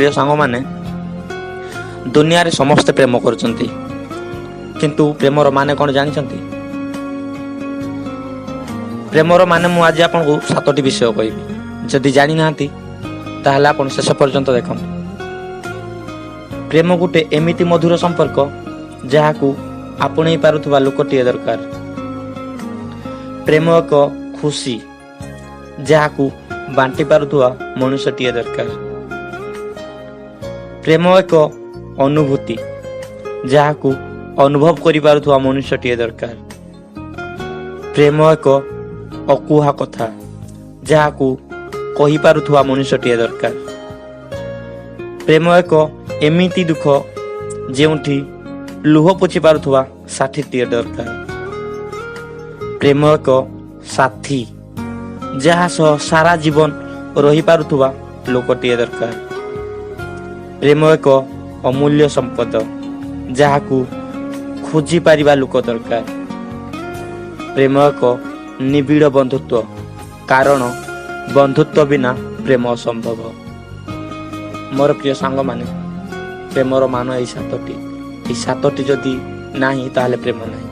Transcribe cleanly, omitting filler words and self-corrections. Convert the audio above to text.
ପ୍ରିୟ ସାଙ୍ଗମାନେ, ଦୁନିଆରେ ସମସ୍ତେ ପ୍ରେମ କରୁଛନ୍ତି, କିନ୍ତୁ ପ୍ରେମର ମାନେ କ'ଣ ଜାଣିଛନ୍ତି? ପ୍ରେମର ମାନେ ମୁଁ ଆଜି ଆପଣଙ୍କୁ ସାତଟି ବିଷୟ କହିବି। ଯଦି ଜାଣିନାହାନ୍ତି, ତାହେଲେ ଆପଣ ଶେଷ ପର୍ଯ୍ୟନ୍ତ ଦେଖନ୍ତୁ। ପ୍ରେମ ଗୋଟେ ଏମିତି ମଧୁର ସମ୍ପର୍କ, ଯାହାକୁ ଆପଣେଇ ପାରୁଥିବା ଲୋକଟିଏ ଦରକାର। ପ୍ରେମ ଏକ ଖୁସି, ଯାହାକୁ ବାଣ୍ଟି ପାରୁଥିବା ମଣିଷଟିଏ ଦରକାର। ପ୍ରେମ ଏକ ଅନୁଭୂତି, ଯାହାକୁ ଅନୁଭବ କରିପାରୁଥିବା ମନୁଷ୍ୟଟିଏ ଦରକାର। ପ୍ରେମ ଏକ ଅକୁହା କଥା, ଯାହାକୁ କହିପାରୁଥିବା ମଣିଷଟିଏ ଦରକାର। ପ୍ରେମ ଏକ ଏମିତି ଦୁଃଖ, ଯେଉଁଠି ଲୁହ ପୋଛି ପାରୁଥିବା ସାଥୀଟିଏ ଦରକାର। ପ୍ରେମ ଏକ ସାଥୀ, ଯାହା ସହ ସାରା ଜୀବନ ରହିପାରୁଥିବା ଲୋକଟିଏ ଦରକାର। ପ୍ରେମ ଏକ ଅମୂଲ୍ୟ ସମ୍ପଦ, ଯାହାକୁ ଖୋଜି ପାରିବା ଲୋକ ଦରକାର। ପ୍ରେମ ଏକ ନିବିଡ଼ ବନ୍ଧୁତ୍ୱ, କାରଣ ବନ୍ଧୁତ୍ୱ ବିନା ପ୍ରେମ ଅସମ୍ଭବ। ମୋର ପ୍ରିୟ ସାଙ୍ଗମାନେ, ପ୍ରେମର ମାନ ଏଇ ସାତଟି। ଏଇ ସାତଟି ଯଦି ନାହିଁ, ତାହେଲେ ପ୍ରେମ ନାହିଁ।